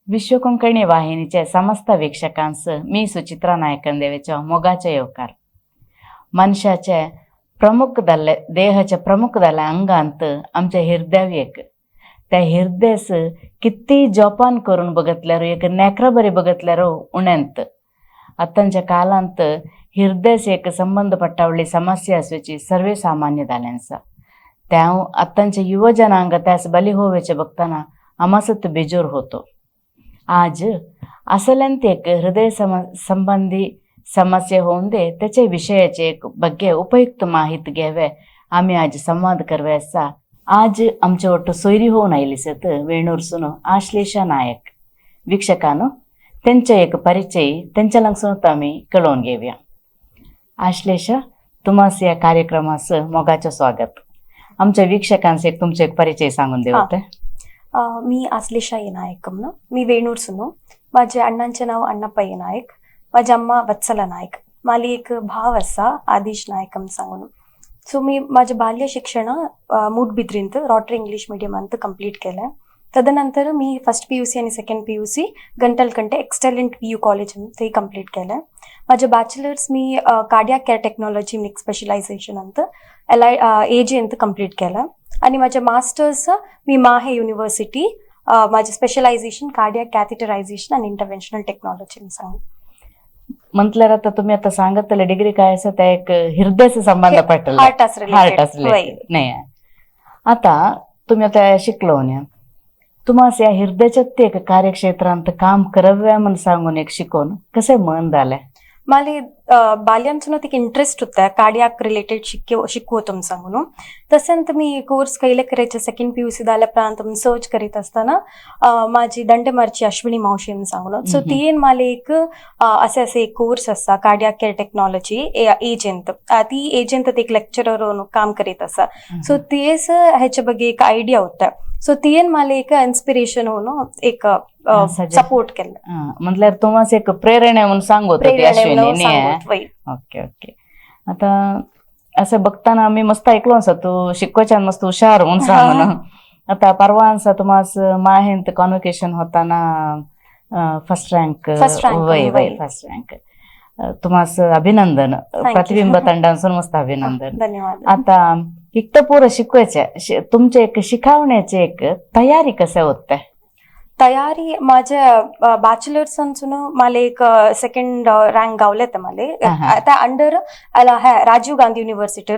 विश्व कोंकणी वाहिनीचे समस्त वीक्षकांस मी सुचित्रा नायकन देवेचो मोगाचे येवकार. मनशाचे प्रमुख जाल्ले देहाचे प्रमुख जाल्ले अंगांत आमचे हृदय एक. त्या हृदयस किती जोपान करून बघतल्यार, एक नेकरा बरी बघतल्यार उणेंत. आतांच्या कालांत हृदयस एक संबंद पट्टावली समस्या आसूची सर्वे सामान्य जालें आसा. त्या आतांचे युव जनांग त्यास बली होवेचे बघताना आमासत बेजोर होतो. आज असल्यांत एक हृदय संबंधी समस्या होऊन दे, त्याच्या विषयाचे एक ಬಗ್ಗೆ उपयुक्त माहिती घ्यावे आम्ही आज संवाद करवे आसा. आज आमच्या ಒಟ್ಟು सोयरी होऊन आयली सत वेणूरसून आश्लेषा नायक. वीक्षकानो, त्यांचा एक परिचय त्यांच्या लागसून आम्ही कळवून घेऊया. आश्लेषा, तुम्हास या कार्यक्रमास मोगाचं स्वागत. आमच्या वीक्षकांस एक तुमचा एक परिचय सांगून देऊ. हा. मी आश्लेषा ए नायक म्हणून. मी वेणूरसून. माझे अण्णांचे नाव अण्णप्पा ए नायक, माझी अम्मा वत्सला नायक. माली एक भाव आसा, आदिश नायक म्हण सांगून. सो मी माझे बाल्य शिक्षण मूडबिद्रींत रॉटरी इंग्लिश मिडियम ಅಂತ कंप्लीट केलें. तदनंतर मी फर्स्ट पीयूसी आणि second PUC Gantalkatte excellent PU college ते कंप्लीट केलें. माझे बॅचलर्स मी कार्डियाक केअर टेक्नॉलॉजी एक स्पेशलायझेशन ಅಂತ एल I ए जे ಅಂತ कंप्लीट केलें आणि माझे मास्टर्स मी माहे युनिव्हर्सिटी, माझे स्पेशलायझेशन कार्डियाक कॅथिटरायझेशन आणि इंटरव्हेन्शनल टेक्नॉलॉजी सांगू. म्हटल्यार आता तुम्ही आता सांगतले डिग्री काय आसा त्या एक हृदयाचा संबंध पडटले. हार्ट. हार्ट नाही. आता तुम्ही आता शिकलो न्ही, तुम्हाला या हृदयाच्या ते एक कार्यक्षेत्रांत काम करव्या म्हणून सांगून एक शिकून कसे मन झाले? माले बाल्यांसून एक इंटरेस्ट होता कार्डियाक रिलेटेड शिकवतो सांगून. तसेंत मी कोर्स कैले करायचे. सेकंड पीयूसी जाल्या उपरांत सर्च करीत असताना माझी दंडेमारची अश्विनी मावशी म्हणून सांगून, सो तियेन माले एक असे असे एक कोर्स आसा, कार्डियाक केअर टेक्नॉलॉजी एजंत, ती एजंत एक लेक्चरर काम करीत आसा. सो तेच ह्याच्या ಬಗ್ಗೆ एक आयडिया होता. सो तियेन माले एक इन्स्पिरेशन होऊन एक सपोर्ट केलं. म्हटल्यार तुम्हाला एक प्रेरणा म्हणून सांगत होती प्रेरणा अश्विनी म्हणून न्ही? सांगत, वय. ओके ओके आता असं बघताना आम्ही मस्त ऐकलो आसा तू शिकवच्यान मस्त हुशार म्हणून सांगून. आता परवा आसा तुम्हास माहेंत कॉन्वोकेशन होताना फर्स्ट रँक. First rank, वय वय. वय. फर्स्ट रँक, तुम्हास अभिनंदन. You. प्रतिबिंब ತಂಡांसून मस्त अभिनंदन. धन्यवाद. आता इतकं पुरं शिकवायचे, तुमचे एक शिकवण्याचे एक तयारी कसं होते? तयारी माझ्या बॅचलर्स मला एक सेकंड रँक गावले तर मला त्या अंडर राजीव गांधी युनिव्हर्सिटी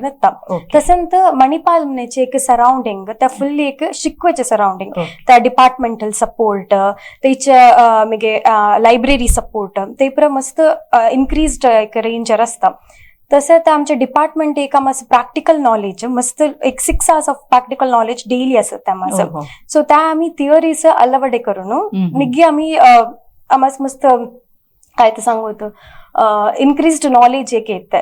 तसंत मणिपाल म्हणायचे एक सराउंडिंग, त्या फुल्ली एक शिकवायचे सराउंडिंग, त्या डिपार्टमेंटल सपोर्ट, तेच्या मागे लायब्ररी सपोर्ट, ते पुरा मस्त इन्क्रीज्ड एक रेंजर असता. तसं तर आमच्या डिपार्टमेंट एका मस्त प्रॅक्टिकल नॉलेज, मस्त एक 6 hours of practical knowledge daily असत त्या माझं. सो त्या आम्ही थिअरीज अलवडे करून मिगी आम्ही आम्हाला मस्त काय ते सांगू होतं, इन्क्रीज्ड नॉलेज एक येत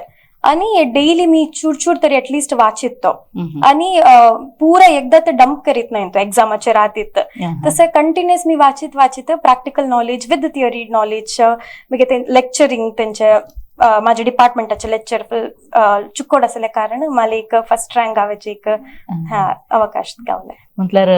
आणि डेली मी चूर तरी ऍटलिस्ट वाचित आणि पुरा एकदा तर डंप करीत नाही तो एक्झामाच्या रातीत. तसं कंटिन्युअस मी वाचित वाचित practical knowledge with theory knowledge, मागीर ते लेक्चरिंग त्यांच्या माझ्या डिपार्टमेंटाचे लेक्चर चुकोड असल्या कारण मला एक फर्स्ट रँक गावाचे एक हा अवकाश गावलाय. म्हटल्यार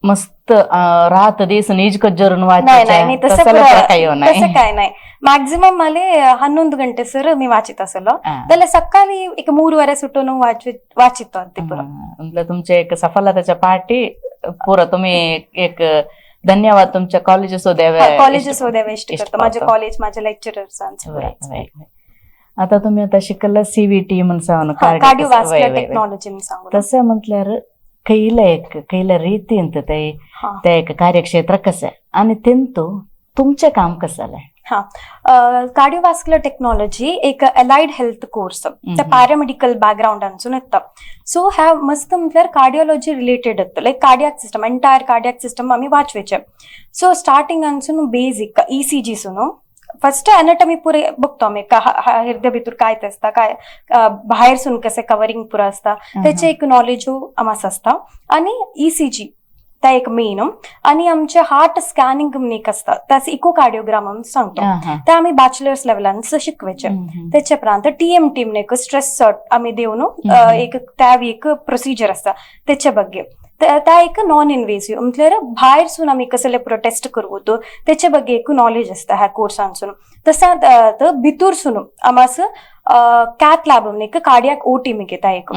मस्त रात दीस नीज कज्जरून नाही नाही मी तसं काही तसं काय नाही. मॅक्झिमम मला 11 ಗಂಟೆ सर मी वाचित असलो. त्याला सकाळी एक 3 वरे सुटून वाचितो ते पुरं. म्हटलं तुमचे एक सफलताच्या पार्टी पुरं तुम्ही एक धन्यवाद तुमच्या कॉलेजेस द्यावे. कॉलेजेस द्यावे इष्ट इष्ट करतो माझे पावतो. कॉलेज, माझ्या लेक्चरर्स. आता तुम्ही आता शिकला सीव्हीटी म्हणून सांगून. कार्डिओवास्क्युलर टेक्नॉलॉजी सांगू. तसं म्हटल्यार खयला एक खयला रीतींत ते ते एक कार्यक्षेत्र कसं आणि तेंतू तुमचें काम कसं जालें? कार्डिओवास्क्युलर टेक्नॉलॉजी एक अलाइड हेल्थ कोर्स, त्या पॅरामेडिकल बॅकग्राऊंडांसून येता. सो ह्या मस्त म्हटल्यार कार्डिओलॉजी रिलेटेड येता, like cardiac system, entire cardiac system आमी वाचवेचे. सो स्टार्टिंगांसून बेसिक ईसीजी सून फर्स्ट अनाटॉमी पुरे बघतो आम्ही, का हृदय भितर काय ते असता, काय बाहेरसून कसे कवरिंग पुरा असता, त्याचे एक नॉलेज आमास असता. आणि ईसीजी त्या एक मेन आणि आमचे हार्ट स्कॅनिंग म्हणून एक असता, त्याच इकोकार्डिओग्राम आमी सांगतो. त्या आम्ही बॅचलर्स लेवलान शिकवायचे. त्याच्या उपरांत टीएमटी म्हणून एक स्ट्रेस आम्ही देऊन एक त्या एक प्रोसिजर असता त्याच्या ಬಗ್ಗೆ. त्या एक नॉन इन्व्हेसिव्ह म्हटल्यार भायरसून आमी कसले पुरो टेस्ट करवतो तेचे ಬಗ್ಗೆ एक नॉलेज आसता ह्या कोर्सांसून. तसात भितूरसून आमास कॅथ लॅब म्हणून एक कार्डियाक ओटी घेता एक.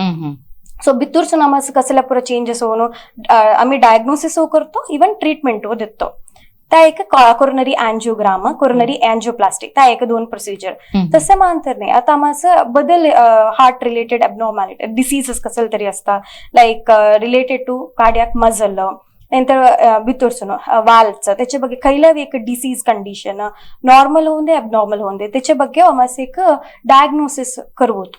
सो भितूरसून आमास कसले पुरो चेंजेस होऊन आमी डायग्नोसिस करतो, इवन ट्रीटमेंट देतो. त्या एक कोरोनरी अँजिओग्राम, कोरोनरी अँजिओप्लास्टिक, त्या एक दोन प्रोसिजर. तसं मानतर नाही, आता आमास बदल हार्ट रिलेटेड अबनॉर्मॅलिटी डिसीजेस कसले तरी असता, like related to cardiac muscle, नंतर भितरसून वाल्वचं त्याच्या ಬಗ್ಗೆ खयला एक डिसीज कंडिशन नॉर्मल होऊन दे, अबनॉर्मल होऊन दे, त्याच्या ಬಗ್ಗೆ आमास एक डायग्नोसिस करवत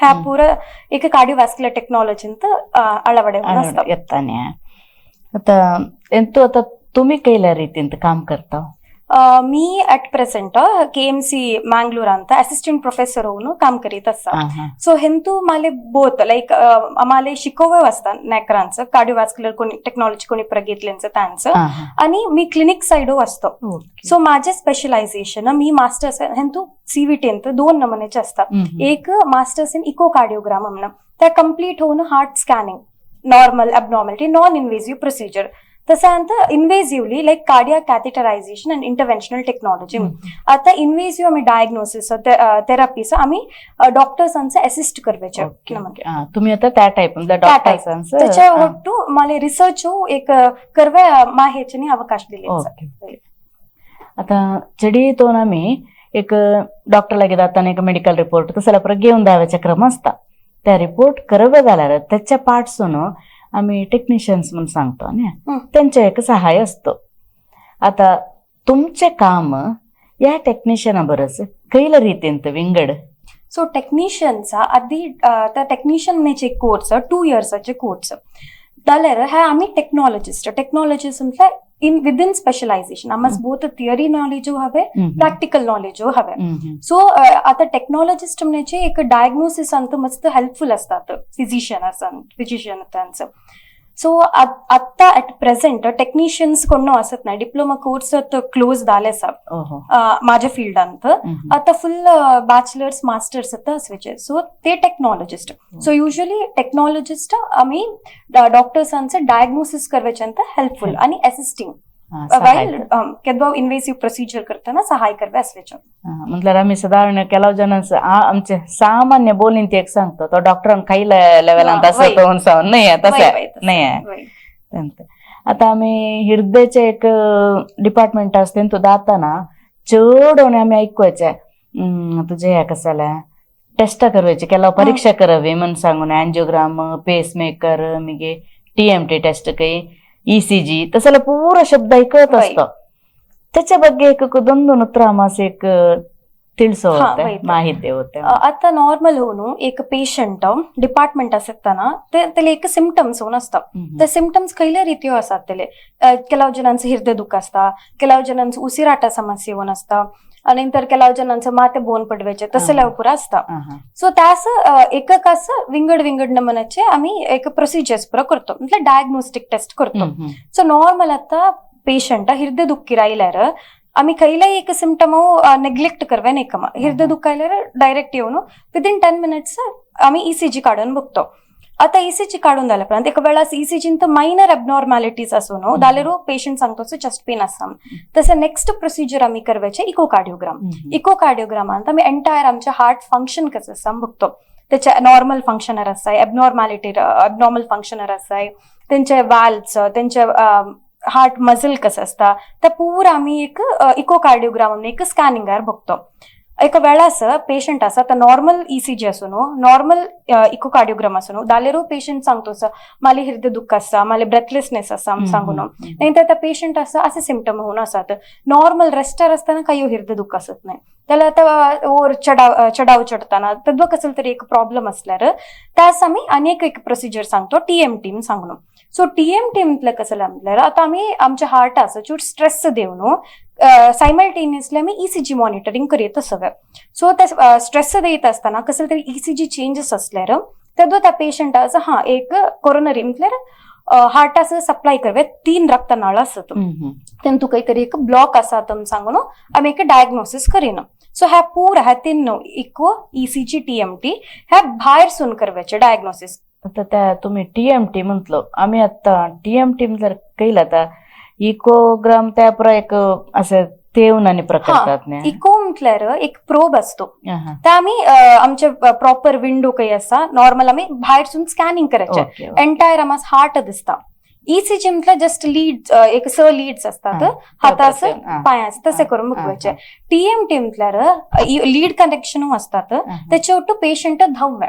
ह्या पुरा एक कार्डिओव्हास्क्युलर टेक्नॉलॉजींत ಅಳವಡೆ असता. येताने आता ಎಂತೂ आता तुम्ही कैल्या रीतींत काम करता? मी at present KMC Mangalore ಅಂತ असिस्टंट प्रोफेसर होऊन काम करीत आसा. सो हेंतू माले बोथ लाईक आम्हाला शिकववे असता नेकरांचं कार्डिओव्हास्क्युलर कोणी टेक्नॉलॉजी कोणी प्रगेतल्यांचं त्यांचं आणि मी क्लिनिक साइड असतो. सो माझे स्पेशलायझेशन, मी मास्टर्स हेंतू सीव्हीटी ಅಂತ दोन नमुन्याचे असतात. एक मास्टर्स इन इकोकार्डिओग्राम म्हणून, त्या कंप्लीट होऊन heart scanning, normal, abnormality, non invasive procedure. तसं invasively like cardiac catheterization and interventional technology. आता इन्व्हेसिव्ह आम्ही डायग्नोसिस, थेरपीस आम्ही डॉक्टर्सांचं असिस्ट करवायचे. तुम्ही आता त्या टाईप त्या type. त्याच्या ಒಟ್ಟು मला रिसर्च एक करवे माहेचनी अवकाश दिले. ओके. आता चडी तोन आम्ही एक डॉक्टर लागी जाताना एक मेडिकल रिपोर्ट तसं परत घेऊन दाव्याचे क्रम असता. त्या रिपोर्ट करवे जाल्यार त्याच्या पार्टसून आम्ही टेक्निशियन्स म्हणून सांगतो न्ही, त्यांचे एक सहाय असतो. आता तुमचे काम या टेक्निशियना बरस कैला रीतींत विंगड? सो टेक्निशियनचा आधी त्या टेक्निशियन एक कोर्स, 2 इयर्साचे कोर्स जाल्यार हे आमी टेक्नॉलॉजिस्ट. टेक्नॉलॉजिस्ट म्हटल्यार इन विदिन स्पेशलायझेशन आम्हाला बोथ थिअरी नॉलेज हवे, प्रॅक्टिकल नॉलेज हवे. सो आता टेक्नॉलॉजिस्ट म्हणजे एक डायग्नोसिस अंत मस्त हेल्पफुल असतात फिजिशियन आसा, फिजिशियन त्यांचं. सो आत्ता ऍट प्रेझेंट टेक्निशियन्स कोण असत नाही, डिप्लोमा कोर्स क्लोज जाले आसा माझ्या फिल्डांत. आता फुल बॅचलर्स, मास्टर्स आता असवायचे. सो ते टेक्नॉलॉजिस्ट. सो युजली टेक्नॉलॉजिस्ट आम्ही डॉक्टर्सांचं डायग्नोसिस करवायचे हेल्पफुल आणि असिस्टिंग वाईल केदवा इन्व्हेसिव्ह प्रोसिजर करताना सहाय करवे असवायचे. म्हटल्यार आम्ही साधारण ಕೆಲವು जण आमचे सामान्य बोलीन ते एक सांगतो, तो डॉक्टरान काही लेवलांत असं तो म्हणून नाही आहे तसं नाही आहे. आता आम्ही हृदयचे एक डिपार्टमेंट असते, तो दाताना चड आम्ही ऐकवायचे तुझे ह्या कसाला टेस्ट करवायचे, केला परीक्षा करावी म्हणून सांगून अँजिओग्राम, पेसमेकर, मगे टीएमटी टेस्ट, काही ईसीजी, तसं पुरा शब्द ऐकत असतो. त्याच्या ಬಗ್ಗೆ एक दोन दोन उतर आम्हाला एक ತಿಳಿಸೋ माहिती होते. आता नॉर्मल होऊन एक पेशंट डिपार्टमेंट आसतना त्याला एक सिमटम्स होऊन असता. त्या सिमटम्स खयल्या रीत्यो आसात त्याले, ಕೆಲವು जणांचं हृदय दुख असता, ಕೆಲವು जणांचं उसिराटा समस्या होऊन असता, आणि नंतर ಕೆಲವು जणांचं माते बोन पडवायचे तसं पुरा असता. सो त्यास एकक विंगड विंगड नमुन्याचे आम्ही एक प्रोसिजर्स पुरा करतो, म्हणजे डायग्नोस्टिक टेस्ट करतो. सो नॉर्मल आता पेशंट हृदय दुःखी राहिल्यार आम्ही खयलाही एक सिमटम नेग्लेक्ट करवे नाही कमा. हृदय दुखायल्यार डायरेक्ट येऊन विदिन 10 मिनिट्स आम्ही ईसीजी काढून बघतो. आता ईसीजी काढून जाल्या उपरांत एक वेळास ईसीजीन तर मायनर अबनॉर्मॅलिटीज असो न्हू जाल्यार पेशंट सांगतो चेस्ट पेन आसा. तसं नेक्स्ट प्रोसिजर आम्ही करवायचे इकोकार्डिओग्राम. इकोकार्डिओग्रामांत आम्ही एंटायर आमचे हार्ट फंक्शन कसं आसा बघतो. त्याचे नॉर्मल फंक्शनर आसाय, एबनॉर्मॅलिटी, एबनॉर्मल फंक्शनर आसाय, त्यांचे वाल्व्स, त्यांचे हार्ट मजल कसं असता, त्या पुरा आम्ही एक इकोकार्डिओग्राम एक स्कॅनिंगार बघतो. एका वेळास पेशंट आसा, तर नॉर्मल ईसीजी असो न्हू, नॉर्मल इकोकार्डिओग्राम असो न्हू, जाल्यारूय पेशंट सांगतो असं माले हृदय दुःख आसा, माले ब्रेथलेसनेस आसा सांगू न्हू. नाही तर त्या पेशंट आसा असे सिमटम होऊन आसात. नॉर्मल रेस्टार असताना काही हृदय दुःख असत नाही त्याला. आता ओर चढाव चढाव चढताना तद्व कसं तरी एक प्रॉब्लेम असल्यार त्यास आम्ही अनेक एक प्रोसिजर सांगतो, टीएमटी सांगून. सो टीएमटी म्हटलं कसं म्हटल्यार आता आम्ही आमच्या हार्टाचो चड स्ट्रेस देवन सायमल्टेनियसली आम्ही ईसीजी मॉनिटरिंग करीत सगळं. सो ते स्ट्रेस देत असताना कसं तरी ईसीजी चेंजेस असल्यार तेदो त्या पेशंटाचो हा एक कोरोनरी म्हटल्यार हार्टाचो सप्लाय करवे तीन रक्तनाळ आसत, तेंतू काहीतरी एक ब्लॉक आसा तम सांगून आमी एक डायग्नोसिस करिना. सो ह्या पुरा ह्या तीन इको, ईसीजी, टीएमटी ह्या भायर सून करवायचे डायग्नोसिस. आता त्या तुम्ही टीएमटी म्हटलं, आम्ही आता टीएमटी म्हटल्यार कैला आता इकोग्राम त्या पुरा एक असं तेवन आणि प्रकार न्ही. इको म्हटल्यार एक प्रोब असतो. हा. त्या आम्ही आमचे प्रॉपर विंडो काही असा नॉर्मल आम्ही भायरसून स्कॅनिंग करायचे. Okay okay. एंटायर आम्हाला हार्ट दिसता. ईसीजी म्हटलं जस्ट लीड, एक स लीड्स असतात, हाताचं पायाचं तसे करून बघवायचे. टीएमटी म्हटल्यार लीड कनेक्शन असतात, त्याच्या ಒಟ್ಟು पेशंट धाववे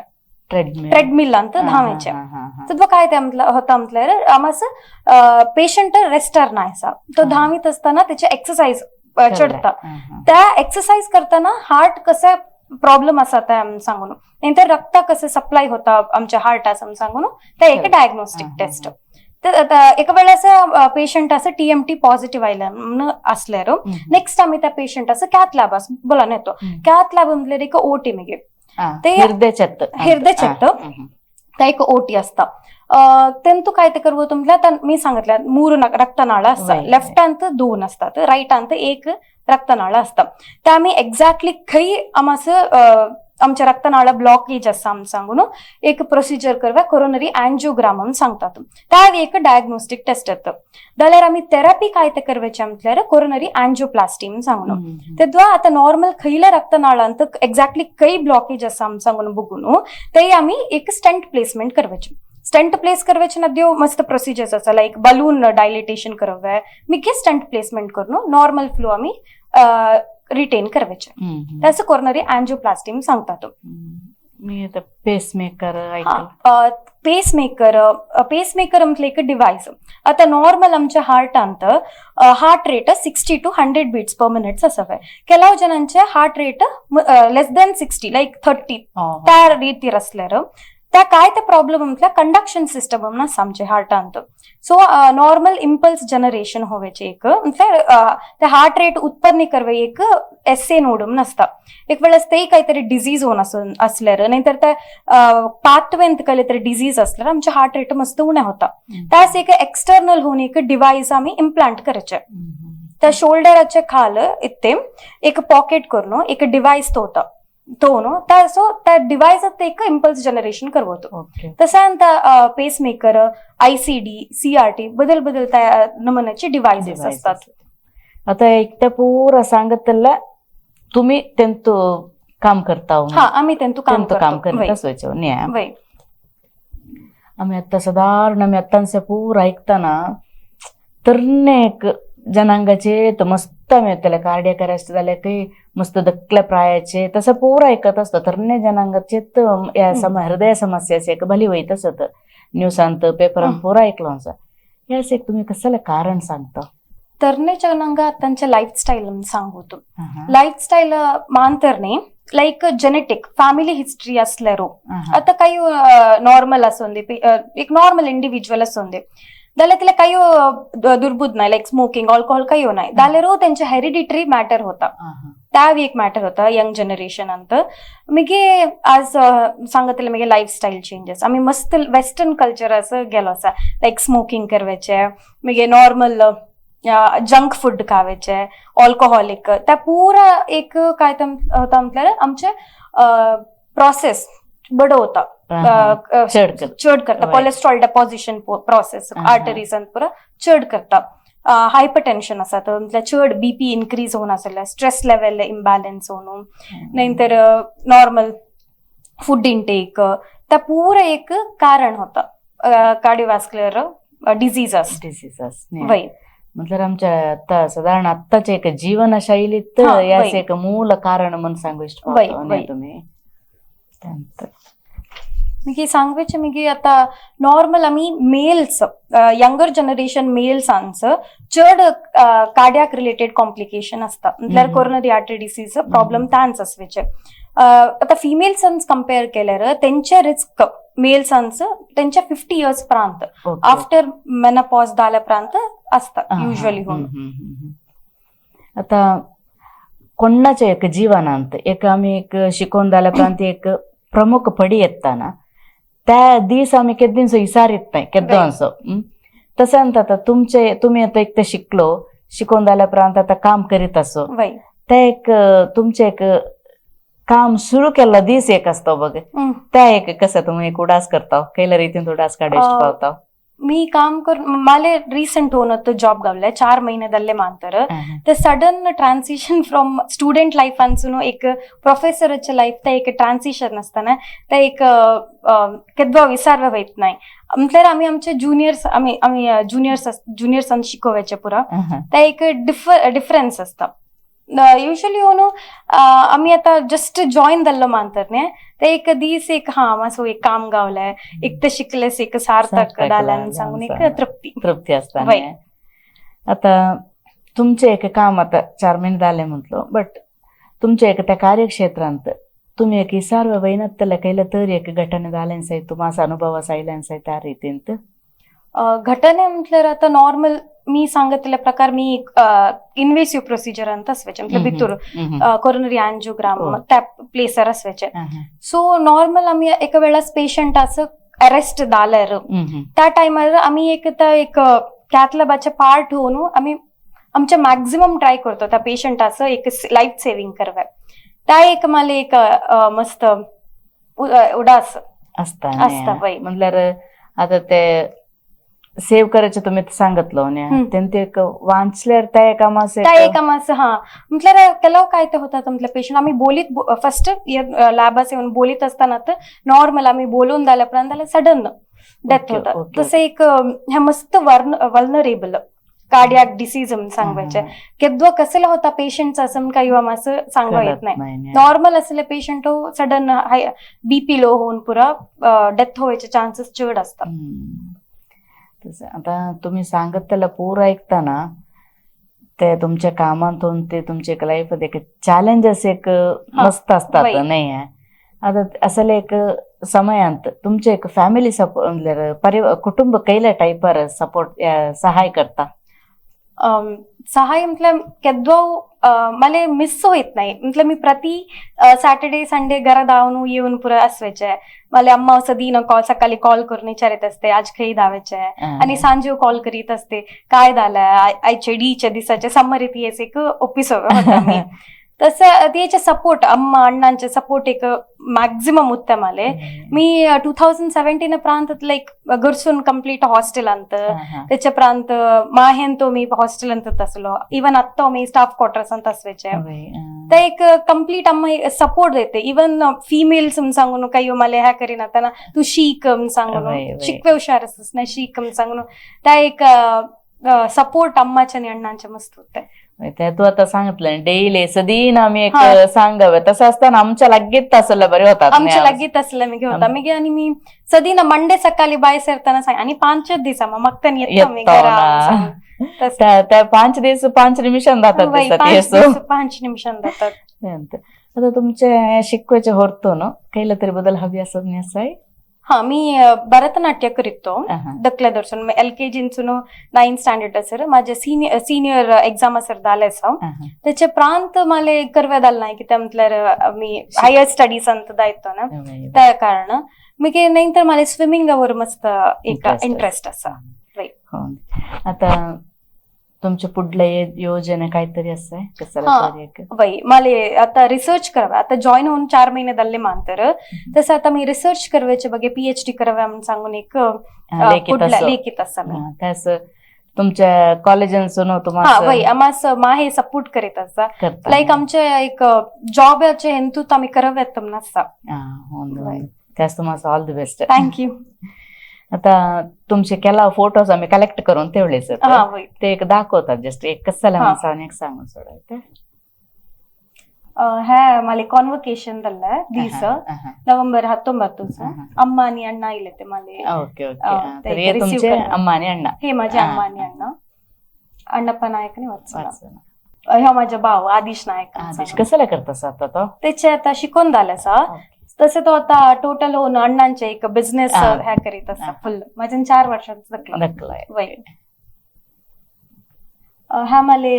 ट्रेडमिल. ट्रेडमिल ಅಂತ धावायचे. तर काय ते होता म्हटल्यार आम्हाला पेशंट रेस्टर नाही असा, तो धावीत असताना त्याचे एक्सरसाइज चढता. त्या एक्सरसाइज करताना हार्ट कसं प्रॉब्लेम असा त्या सांगून, नंतर रक्त कसं सप्लाय होता आमच्या हार्ट असं सांगून त्या एक डायग्नोस्टिक टेस्ट. तर आता एका वेळेस पेशंट असं टीएमटी पॉझिटिव्ह आयलं म्हणून असल्यार नेक्स्ट आम्ही त्या पेशंट असं कॅथ लॅब असं बोला येतो. कॅथ लॅब म्हटल्यार एक ओटी मगे ते हृदय छत्त. हृदय छत्त. त्या एक ओटी असता. तेंतु काय ते करवत म्हटल्यार आता मी सांगितलं मूर रक्तनाळ असतात. लेफ्ट अंत दोन असतात, राईट अंत एक रक्तनाळ असतात. त्या आम्ही एक्झॅक्टली खंय आमचं आमच्या रक्तनाळ ब्लॉकेज आसा आम सांगून एक प्रोसिजर करवा, कोरोनरी अँजिओग्राम म्हणून सांगतात. त्या एक डायग्नोस्टिक टेस्ट येतं. जाल्यार आमी थेरपी काय ते करवायचे म्हटल्यार कोरोनरी अँजिओप्लास्टी म्हणून सांगून. तेद्वा आता नॉर्मल खंयल्या रक्तनाळांत एक्झॅक्टली खंय ब्लॉकेज आसा आम सांगून बघून ते आमी एक स्टंट प्लेसमेंट करवायचे. स्टंट प्लेस करवायचे नद्यो मस्त प्रोसिजर्स आसा, लायक बलून डायलिटेशन करवे, मिगे स्टंट प्लेसमेंट करून नॉर्मल फ्लो आमी रिटेन करवायचे. त्याचं कोरोनरी अँजिओप्लास्टी म्हणून सांगतात. मी आता पेसमेकर ऐकलं. पेसमेकर, पेसमेकर म्हटलं एक डिव्हाइस. आता नॉर्मल आमच्या हार्टांत heart rate 60 to 100 beats per minutes असावे. ಕೆಲವು जणांचे heart rate less than 60, like 30 त्या रीतीर असल्यार त्या काय ते प्रॉब्लेम म्हटल्यार कंडक्शन सिस्टम म्हणून आसा आमच्या हार्टांत. सो नॉर्मल इम्पल्स जनरेशन होवायचे एक म्हटल्यार ते हार्ट रेट उत्पन्न करवे एक एस ए नोड म्हणून आसता. एक वेळेस ते काहीतरी डिझीज होऊन असल्यार, नाहीतर त्या पाथवेंत काहीतरी डिझीज असल्यार आमचे हार्ट रेट मस्त उणे होता. त्यास एक एक्सटर्नल होऊन एक डिव्हाइस आम्ही इम्प्लांट करायचे. त्या शोल्डराच्या खाल इथे एक पॉकेट करून एक डिव्हाइस तो होता, तो नो त्या सो त्या डिव्हाइस एक इम्पल्स जनरेशन करवतो. तसं पेसमेकर, आयसीडी, सीआरटी बदल बदल त्या नमुन्याचे डिव्हाइसेस असतात. आता एकट्या पुरा सांगतला तुम्ही त्यांचं काम करता. हा, आम्ही त्यांचं काम त्यांचं काम करतो. करत असोयचो न्ही. वय. आम्ही आता साधारण आम्ही आत्तांचे पूर ऐकताना तरणे एक जनांगाचे तर मस्त आम्ही त्याला कार्डियक अरेस्ट झाले काही मस्त दकल्या प्रायाचे तसं पूर ऐकत असतो. तरणे जनांगाचे तर या हृदय समस्याचे एक भली वयत असत न्यूसांत पेपरान पूर ऐकलं आसा. यास एक तुम्ही कसले कारण सांगता? तरणे जनांगा त्यांच्या लाईफस्टाईल सांगतो. लाईफस्टाईल मांतरणे लाईक जेनेटिक फॅमिली हिस्ट्री असल्यारो. आता काही नॉर्मल असून दे, एक नॉर्मल इंडिव्हिज्युअल असून दे, जाल्यार तिला काही दुर्बुद नाही, लाईक स्मोकिंग, अल्कोहोल काही नाही, जाल्यार त्यांचे हेरिडिटरी मॅटर होता. त्या एक मॅटर होता यंग जनरेशन अंत. मिगे आज सांगतले मिगे लाईफस्टाईल चेंजेस, आम्ही मस्त वेस्टर्न कल्चर असं गेलो आसा, लाईक स्मोकिंग करवायचे, मिगे नॉर्मल जंक फूड खावायचे, अल्कोहोलिक, त्या पुरा एक काय होता म्हटल्यार आमचे प्रोसेस बडो होता. चड करता. चड करता. कोलेस्ट्रॉल डेपॉझिशन प्रोसेस आर्टरीज पुरा चड करता. हायपर टेन्शन आसा तर म्हटल्यार चड बीपी इन्क्रीज होऊन आसल्यार, स्ट्रेस लेवल इम्बॅलन्स होऊन, नंतर नॉर्मल फूड इंटेक, त्या पुरा एक कारण होता कार्डिओवॅस्क्युलर डिझीजस. डिसीजस. वय. म्हटल्यार आमच्या आता साधारण आत्ताच्या एक जीवनशैलीत याच एक मूल कारण म्हणून सांगू इष्ट तुम्ही त्यानंतर. मिगी सांगवेचे मिगी आता नॉर्मल आम्ही मेल्स, यंगर जनरेशन मेल्सांचं चड कार्डियाक रिलेटेड कॉम्प्लिकेशन असता, म्हटल्यार कोरोनरी आर्टरी डिसीज प्रॉब्लेम तांच असवेचे. आता फिमेल्सांच कम्पेअर केल्यार तेंचे रिस्क मेल्सांच तेंच्या 50 इयर्स प्रांत आफ्टर मेनोपॉज जाल्या प्रांत असता युजली होऊन. आता कोणाच्या एक जीवनांत एक आम्ही एक शिकोवन जाल्या उपरांत एक प्रमुख पडी येताना त्या दीस आम्ही केद्दींचो इसार येत नाही केद्दो असो. तसं आता तुमचे तुम्ही आता एक ते शिकलो, शिकोवन जाल्या उपरांत आता काम करीत असो, ते एक तुमचे एक काम सुरू केल्लो दीस एक आसता बघ, त्या एक कसं तुम्ही एक उडास करता, कैला रीतीन उडास काडे अ, पावता? मी काम करून माले रिसेंट होऊन जॉब गावलाय 4 महिने दल्ले मांतर. ते sudden transition from student life अनसून एक प्रोफेसरच्या लाईफ ते एक ट्रान्सिशन असताना ते एक केद्वा विसारवा वयत नाही. म्हटल्यार आम्ही आमचे ज्युनियर्स, आम्ही आम्ही ज्युनियर्स ज्युनियर्सान शिकोवचे पुरा, ते एक डिफरन्स असता. युजली ओनो आम्ही आता जस्ट जॉईन जाल्लो मानतर न्ही, ते एक दीस एक हा मातसो एक काम गावलें, एक ते शिकलेस एक सार्थक सार्थक जालें सांगून एक जालें. तृप्ती. तृप्ती असता. वय. न्ही. आता तुमचे एक काम आता 4 महिने जाले म्हटलो, बट तुमच्या एक त्या कार्यक्षेत्रांत तुम्ही एक इसारवे वैनत्तले कैला तर एक घटने जालें साय, तुमास अनुभव आयल्यान साय त्या रीतींत? घटने म्हटल्यार आता नॉर्मल मी सांगतले प्रकार मी इन्वेसिव्ह प्रोसिजर ಅಂತ असवेचे, म्हटल्यार भितूर कोरोनरी अँजिओग्राम त्या प्लेसर असवेचे. सो नॉर्मल आमी एका वेळास पेशंट असं अरेस्ट जाल्यार त्या टायमार आमी एक त्या एक कॅथलॅबाचे पार्ट होऊन आमी आमचे मॅक्झिमम ट्राय करतो त्या पेशंटाचं एक लाईफ सेव्हिंग करवे. त्या एक मला एक मस्त उडास असता. असता, वय. म्हटल्यार आता ते सेव्ह करायचे तुम्ही सांगितलं न्ही, तें एक वाचल्यार त्या एका मास त्या एका मास हा म्हटल्यार ಕೆಲವು काय ते होतात म्हटलं पेशंट आम्ही बोलीत फर्स्ट लॅबास येऊन बोलीत असताना तर नॉर्मल आम्ही बोलून जाल्या उपरांत जाल्यार सडन डेथ होता. तसं एक हे मस्त वल्नरेबल कार्डियाक डिसीज सांगवायचे केद्वा कसला होता पेशंटचा असं काही असं सांगवा येत नाही. नॉर्मल असले पेशंट सडन बीपी लो होऊन पुरा डेथ व्हायचे चान्सेस चड असतात. तसं आता तुम्ही सांगत त्याला पूर ऐकताना ते तुमच्या कामातून ते तुमच्या लाईफ एक चॅलेंजेस एक मस्त असतात नाही. आता असले एक समयांत तुमचे एक फॅमिली सपोर्ट, परिवार कुटुंब कैला टाइपर सपोर्ट सहाय करता? सहाय म्हटलं केद्वा मला मिस होत नाही. म्हटलं मी प्रति सॅटर्डे संडे घरा धावून येऊन पुरा असवायचे. मला अम्मा सदीन कॉल सकाळी कॉल करून विचारत असते आज खंय धावायचे, आणि सांजे कॉल करीत असते काय झालं आयचे डीच्या दिसाचे समर येते एक ऑफिस होता मी. तसं त्याचे सपोर्ट अम्मा अण्णांचे सपोर्ट एक मॅक्झिमम उत्तम आले. मी 2017 प्रांत लाईक घरसून कंप्लीट हॉस्टेल अंत, त्याच्या प्रांत माहेन तो मी हॉस्टेल अंत असलो, इवन आत्ता मी स्टाफ क्वार्टर्स अंत असवायचे. ते एक कंप्लीट अम्मा सपोर्ट देते. इवन फिमेल्स सांगून काही मला ह्या करीना त्यांना तू शीक सांगून, शिकवे हुशार असस नाही शीक सांगून, त्या एक सपोर्ट अम्माच्या आणि अण्णांच्या मस्त होते. तू आता सांगितलं डेली सदीन आम्ही एक सांगावे तसं असताना आमच्या लागीत असलं बरे होतात. आमच्या लागीत असलं मी होता मी, आणि मी सदीन मंडे सकाळी बाय सरताना सांग आणि 5 दिसा मग त्यांनी येतो मी घरा. त्या 5 दिवस 5 निमिषां जातात. 5 निमिषां जातात. आता तुमच्या शिकवायचे होतो ना कैला तरी बदल हवी असं नाही? हा मी भरतनाट्य करीतो दकल्या दर्शन एल के जींसून 9 स्टँडर्ड सर माझे सिनियर एक्झाम सर झाले सा. त्याचे प्रांत मला करवे झालं नाही की त्या म्हटल्यार मी हायर स्टडीज अंत दायतो ना त्या कारण मी नाही तर मला स्विमिंग वर मस्त एक इंटरेस्ट असा. आता तुमच्या पुढल्या योजना काहीतरी असं आहे? वय मला आता रिसर्च करावे, आता जॉईन होऊन 4 महिने झाले मानतर, तसं आता मी रिसर्च करवायचे बघे PhD करावे म्हणून सांगून एक लेखित असं तुमच्या कॉलेजांसून वय आम्हा माहे सपोर्ट करीत असा लाईक आमच्या एक जॉबाचे हेतूत आम्ही कराव्यात नसता. त्यास तुम्हाला all the best. Thank you. आता तुमचे केला फोटोज आम्ही कलेक्ट करून ठेवले सर, ते एक दाखवतात जस्ट एक कसाला एक सांगून सोडायचं. ಹ್ಯಾ ಮಲೆ ಕಾನ್ವೊಕೇಶನ್ ದಲ್ಲ ದಿವಸ ನವೆಂಬರ್ 19 ಅಮ್ಮ आणि अण्णा इले ते मले. ओके ओके तुमचे अम्मा आणि अण्णा. हे माझे अम्मा आणि अण्णा, अण्णप्पा नायक आणि वत्सला. ह्यो माझा भाव आदिश नायक. आदिश कसाला करता आता तो? त्याचे आता शिकून झाले सा. तसं तो आता टोटल होऊन अण्णांचे एक बिझनेस ह्या करीत असा फुल. माझ्या 4 वर्षांचा धकला. वय ह्या मले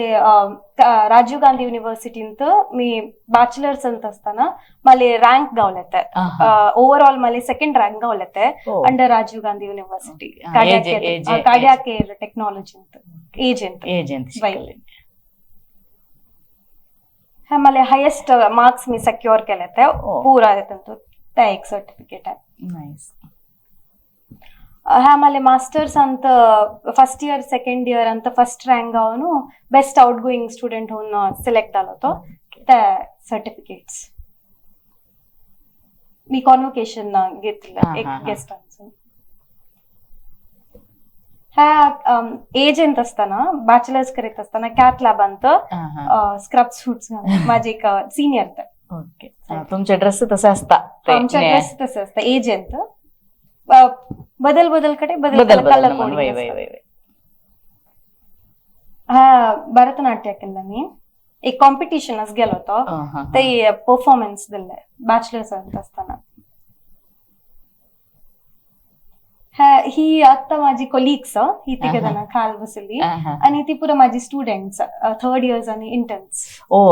राजीव गांधी युनिव्हर्सिटींत मी बॅचलर्स अंत असताना मले रँक गावले, ओव्हरऑल मले 2nd rank Gawale under Rajiv Gandhi university cardiac care technology agent. ह्या मला मला हायेस्ट मार्क्स मी सेक्युअर केले ते ओ. पुरा तेंतू ते एक सर्टिफिकेट आहे. नाईस. ह्या मला मास्टर्स ಅಂತ फर्स्ट इयर सेकंड इयर ಅಂತ फर्स्ट रँक गावन बेस्ट आउट गोईंग स्टुडंट होऊन सिलेक्ट झालो होतो, त्या सर्टिफिकेट्स मी कॉन्व्होकेशन घेतलं एक हा, हा. गेस्ट. ह्या एजंट असताना बॅचलर्स करीत असताना कॅट लॅब ಅಂತ स्क्रब सूट्स माझे एक सिनियर. ओके, तुमचे ड्रेस तसे असता ते आमच्या ड्रेस तसं असतं एजंट, बदल बदल कडे बदल बदल कलर बदल कोडिंग वय वय असतं. वय वय. हा भरतनाट्य केलं मी, एक कॉम्पिटिशनच गेलो होतो, हा, हा. ते परफॉर्मन्स दिले बॅचलर्स असताना. हा ही आता माझी कोलिग्स, ही तिघ जण खाल बसली आणि ती पुरा माझी स्टुडंट्स, थर्ड इयर्स आणि इंटर्न्स. ओ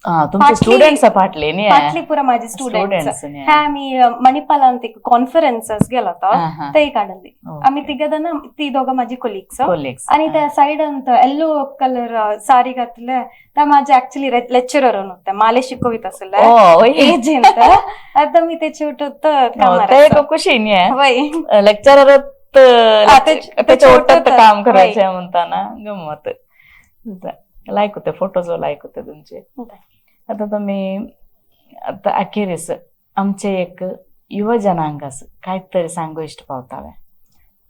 तुमचे स्टुडंट्स पाटले न्ही? पाटली पुरा माझी स्टुडंट्स. स्टुडंट्स. हा मी मणिपालांत एक कॉन्फरन्स गेलो होतो, ते काढली आम्ही तिघ जण, ती दोघं माझी कोलिग्स. कोलिग्स. आणि त्या साइड ಅಂತ येल्लो कलर सारी घातले त्या माझे ऍक्च्युली लेक्चरर होते, माले शिकवित असेल ओ एज ಅಂತ. आता मी ते छोट होतं. ते एक खुशी न्ही. वय. लेक्चरर त्याच्या ओटात काम वय. करायचे म्हणताना गंमत. लायक होते फोटोज, लायक होते तुमचे. आता तुम्ही आता अखेरीस आमचे एक युव जनांगास काहीतरी सांगू इष्ट पावतावे?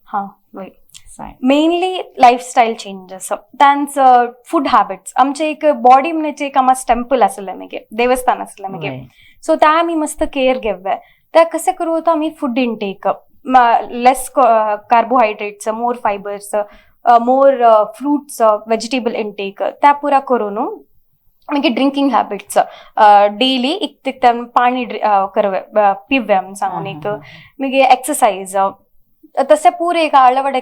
हा वय. सांग. मेनली लाईफस्टाईल चेंजेस, त्यांचं फूड हॅबिट्स. आमचे एक बॉडी म्हणजे एक आम्हाला टेम्पल असले मागीर, देवस्थान असले मागीर, सो त्या आमी मस्त केअर घेवे. त्या कशें करूं होतो आमी, food intake less carbohydrates, more fibres, more fruits, vegetable intake त्या पुरा करून, मागीर ड्रिंकिंग हॅबिट्स, डेली एक ते पाणी करवे पिवे सांगून एक, मागीर एक्सरसाइज, तसे पुरे एक आळवडे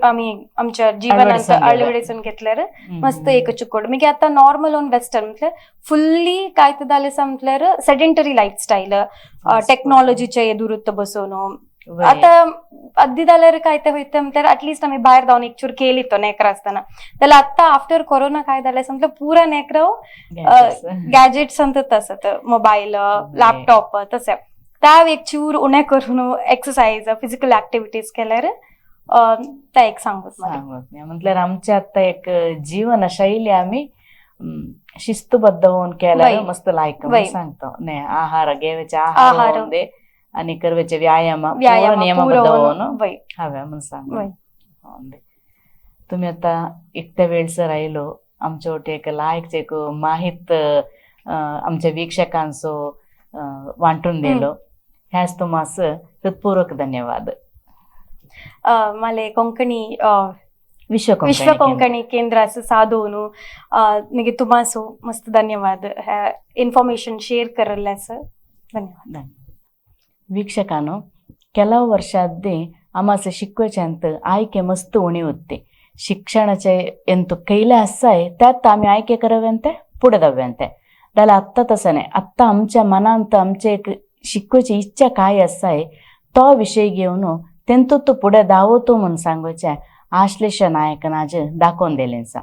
आमी आमच्या जीवनात अळवडसून घेवे. अळवडीसून घेतल्यार मस्त एक चुकोड. मागीर आता नॉर्मल ऑन वेस्टर्न म्हटल्यार फुल्ली काय ते जालें म्हटल्यार सेडेंटरी लायफस्टायल, टेक्नॉलॉजीचे दुरुस्त बसून. आता अद्दी जाल्यार काय ते वयता म्हटल्यार ऍटलिस्ट आमी भायर धांवन एक चूर खेळितो नेकरा आसतना, जाल्यार आतां आफ्टर कोरोना काय जालें म्हटल्यार पुरा नेकराव गॅजेट्स अंतच आसत, मोबायल, लॅपटॉप तशें. त्या एक चूर उणें करून एक्सरसाइज, फिजिकल ऍक्टिव्हिटीज केल्यार त्या एक सांगूच मला. सांगत नाही म्हटल्यार आमचे आता एक जीवन शैली आम्ही शिस्तबद्ध होऊन केल्यार मस्त लायक सांगतो नाही. आहार घेवचे, आहार आहार. होऊन दे आणि करवेचे व्यायाम पूर्ण व्यायाम नियमबद्ध पुरो होऊन वय. हव्या म्हणून सांग. वय. तुम्ही आता एकट्या वेळचं राहिलो, आमच्या वटे एक लायकचे एक माहित आमच्या वीक्षकांचो वांटून दिलो, ह्याच तुम्हास हृत्पूर्वक धन्यवाद. मला कोंकणी विश्व विश्व कोंकणी केंद्राचं साधून मागीर तुम्हासो मस्त धन्यवाद, इन्फॉर्मेशन शेअर करल्यास धन्यवाद. ವೀಕ್ಷಕಾನು, ಕೆಲವು ವರ್ಷಾದ್ದೇ आमाचे शिकवच्यांत आयके मस्त उणी होते. शिक्षणाचे ಎಂತು ಕೈಲೆ आसाय त्यात आम्ही आयके कराव्यांते पुढे दाव्यांते, जाल्यार आत्तां तसं नाही. आत्तां आमच्या मनांत आमचे एक शिकवची इच्छा काय आसाय तो विशय घेवन तेंतू तो पुढे धांवतो म्हूण सांगोचें आश्लेष नायकन आज दाखोवन दिलें आसा.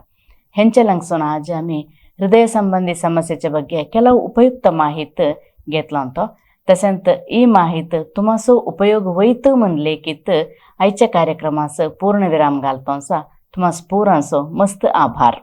हेंचे लागसून आज आमी हृदय संबंधी समस्येच्या ಬಗ್ಗೆ ಕೆಲವು ಉಪಯುಕ್ತ ಮಾಹಿತಿ घेतलो तो. तशेंच ही माहित तुमाचो उपयोग वयत म्हूण लेखीत आयच्या कार्यक्रमाचो पूर्ण विराम घालतो आसा. तुमास पुरांचो मस्त आभार.